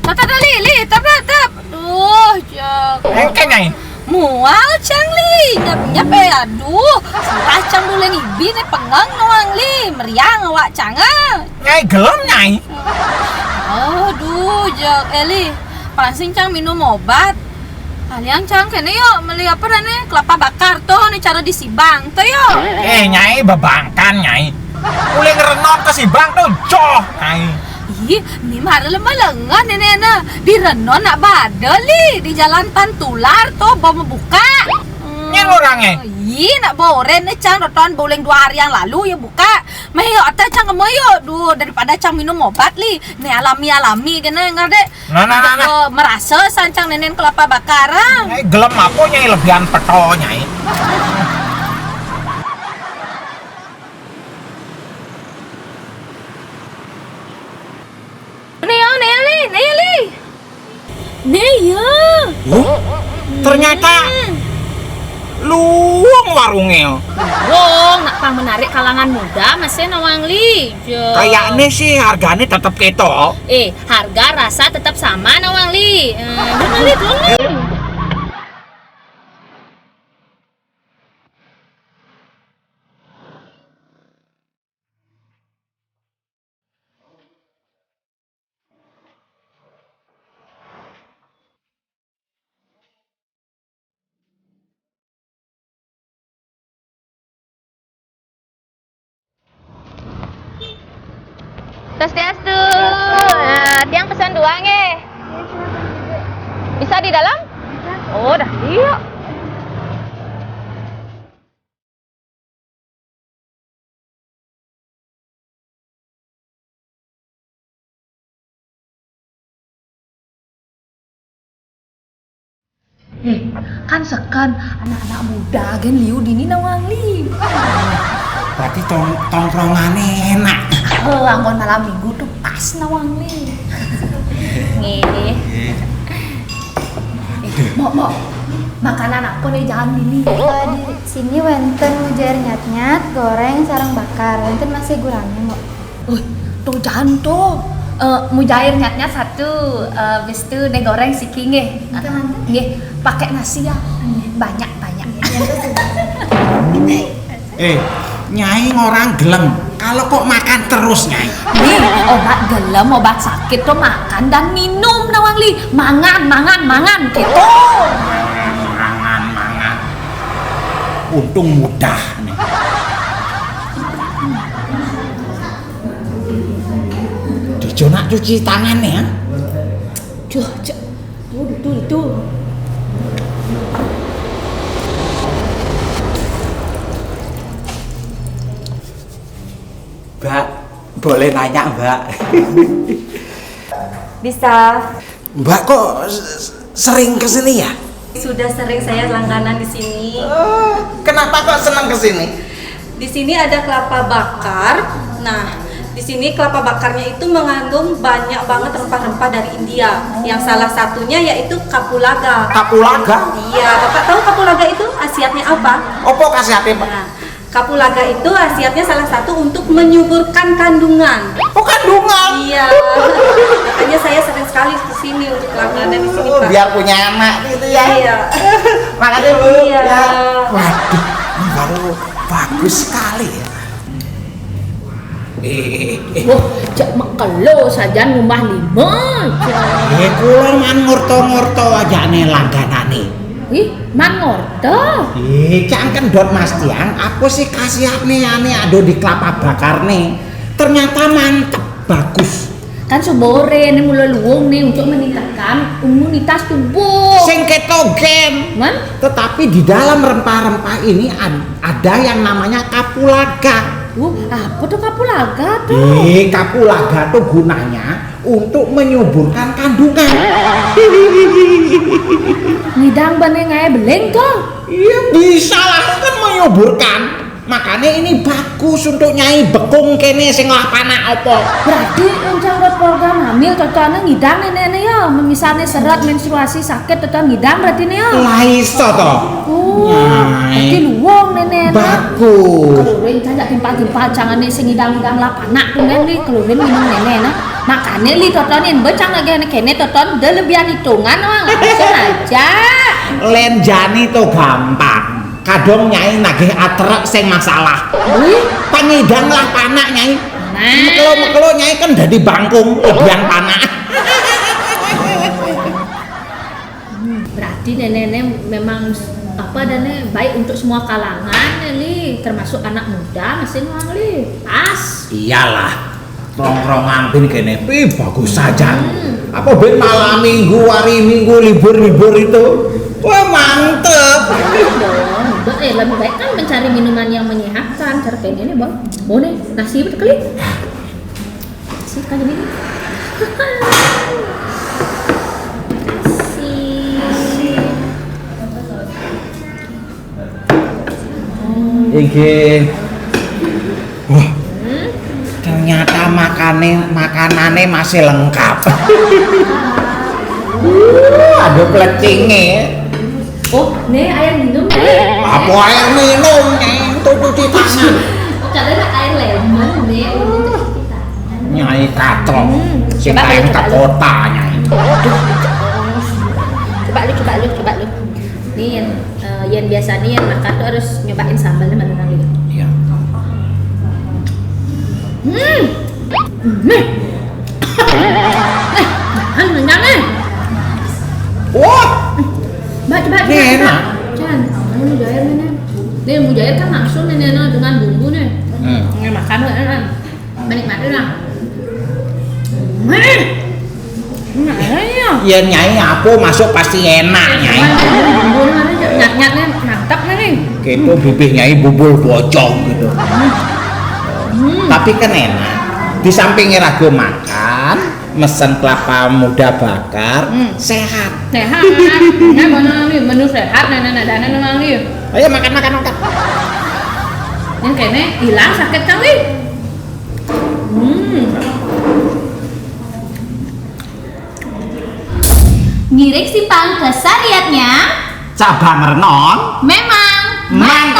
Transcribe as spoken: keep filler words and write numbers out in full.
Tep, tep, Li, Li, tep, tep, tep. Duh, Cang. Engke, Nyai. Mual, Cang, Li. Nyep, nyep, eh, aduh. Surah, Cang, duleng ibi ne pengeng nawang, Li. Meriang awak, Cang, ah. Nyai gelem, Nyai. Aduh, Cang. Eh, Li, pansing, Cang, minum obat. Kalian, Cang, kene yuk, meli apa dah ne? Kelapa bakar tuh, ne cara di Sibang tuh, yuk. Eh, Nyai, bebangkan, Nyai. Ulih ngerenon ke Sibang tuh, joh, Nyai. Ih, ni mara lemah lengah nenek ne. Di Renon nak bada, Li, di Jalan Pantular tuh, baru buka. Hmm. Nyai orangnya. Ih, nak boren ne, Cang, doton buling dua hari yang lalu ya buka. Meh yuk, ate, Cang, kemo yuk. Duh, daripada, Cang, minum obat, Li. Ne alami-alami kene ngar dek. Nah, nah, nah, nah. Merasa sancang nenen kelapa bakar, ah. Nyai gelem apa, Nyai lebihan peto, Nyai. Neo, Neo, Li, Neo, Li. Neo. Oh, ternyata luwung warunge. Luwung, nak pang menarik kalangan muda, masih nawang, Li. Jo. Kayaknya sih harganya tetap keto. Eh, harga rasa tetap sama nawang, Li. Eh, dulu, Li, dulu, Li. Swastiastu. Nah, tiang pesan dua nggih. Bisa di dalam? Oh, dah. Iya. Eh, kan seken anak-anak muda gen liu dini nawang, Li. Berarti tong tongkrongane enak. Eh, anggon malam minggu tuh pas nawang, Li. Nggih. Eh, Mok, Mok, makanan apa nih jalan ini? Eh, di sini wenten mujair nyat-nyat, goreng, sarang bakar. Wenten masih gurangnya, Mok. Wih, tuh jalan tuh. Eh, mujair nyat-nyat satu, eh, habis itu deh goreng siki nggih. Nggih, pakai nasi ya. Banyak, banyak. Eh, Nyai ngorang gelem. Kalau kok makan terus, Nyai? Nih, obat gelem, obat sakit tuh makan dan minum, nawang, Li. Mangan, mangan, mangan, gitu. Mangan, mangan. Untung mudah nih. Dijo nak cuci tangan nih, ya. Duh, cek. Tuh, tuh, tuh. Mbak, boleh nanya, Mbak? Bisa. Mbak kok s- sering ke sini ya? Sudah sering saya langganan di sini. Oh, kenapa kok senang ke sini? Di sini ada kelapa bakar. Nah, di sini kelapa bakarnya itu mengandung banyak banget rempah-rempah dari India. Yang salah satunya yaitu kapulaga. Kapulaga? Iya, Bapak tahu kapulaga itu khasiatnya apa? Apa khasiatnya, Pak? Nah, kapulaga itu khasiatnya salah satu untuk menyuburkan kandungan. Oh, kandungan? Iya. Makanya saya sering sekali ke sini untuk langganan di sini, oh, Pak. Biar punya anak gitu ya. Iya. Makasih, Bu. Iya. Ya. Waduh, ini baru bagus sekali ya. Eh, eh, eh. Wah, cek mekelo sajan ngumah lima. Eh, kula man ngorto-ngorto aja nih langganane. Ih, man ngorto. Eh, cang kendot Mas Tiang, apa sih khasiatnya ane ada di kelapa bakar nih? Ternyata mantep, bagus. Kan subore ini mula luwung nih untuk meningkatkan imunitas tubuh. Sing ketogen. Man? Tetapi di dalam rempah-rempah ini ad- ada yang namanya kapulaga. Uh, apa tuh kapulaga tuh? Eh, kapulaga tuh gunanya untuk menyuburkan kandungan. Ngidang bane ngae beling tuh. Iya, bisa lah kan menyuburkan. Makanya ini bagus untuk Nyai bekung kene sing lah panak apa. Berarti rencang buat program hamil cocoknya ngidang nenek ya. Misalnya seret menstruasi sakit cocok ngidang berarti nih ya. Lah iso to. Oh, Nyai. Berarti luwung nenek. Bagus. Keluarin kan jak timpal-timpal jangan nih sing ngidang-ngidang lah panak tuh nih keluarin minum nenek nah. Makane li totonin becang lagi ane kene toton de lebihan hitungan wang langsung aja. Len jani to gampang. Kadang nyai nagih atrek sing masalah. Wih, panyidang lah panak nyai. Nah. Mekelo-mekelo nyai kan dadi bangkung lebihan panak. Berarti nenek memang apa adanya baik untuk semua kalangan ya, Li, termasuk anak muda masih nuang Li. Pas. Iyalah. Tongkrongan bin kene pi bagus saja. Hmm. Apa bin malam minggu, hari minggu, libur-libur itu? Wah, mantep. Dong, udah, eh, lebih baik kan mencari minuman yang menyehatkan. Cara kayak ini, Bang. Oh, nih, nasi betul kali. Nasi kali ini. Nasi. Inggih. Wah, ternyata makane, makanane masih lengkap. Uh, ada pelecinge. Oh, nih air minum nih. Apa air minum, Nyai? Itu cuci tangan. Oh, katanya air lemon nih, untuk cuci tangan. Nyai katrok. Hmm, sing coba, lain coba, ke kota, Nyai. Aduh, coba lu, coba lu, coba lu. Nih, yang, eh, yang biasa nih, yang makan tuh harus nyobain sambalnya mana nanti. Iya. Hmm. Hmm. Eh, jangan, jangan, eh. Wah. Mbak, coba, coba, ini coba. Enak. Can, ini mujair nih, nih. Nih, mujair kan langsung nih, nih, nih, dengan bumbu nih. Hmm. Ini makan, enak. Menikmati lah. Hmm. Nah, ya. Ya, Nyai, apa masuk pasti enak, Nyai. Bumbunya mana, Cok? Nyat-nyatnya mantap nih. Gitu, bibih Nyai bubul bocong gitu. Hmm. Tapi kan enak. Di samping raga makan, mesen kelapa muda bakar, hmm, sehat. Sehat. Nah, mana nih menu sehat, nah, nah, nah, nah, nah, nah, nih. Ayo makan, makan, makan. Yang kene hilang sakit kan, Wi? Hmm. Ngiring simpang ke Sariatnya. Cabang Renon. Memang mantap.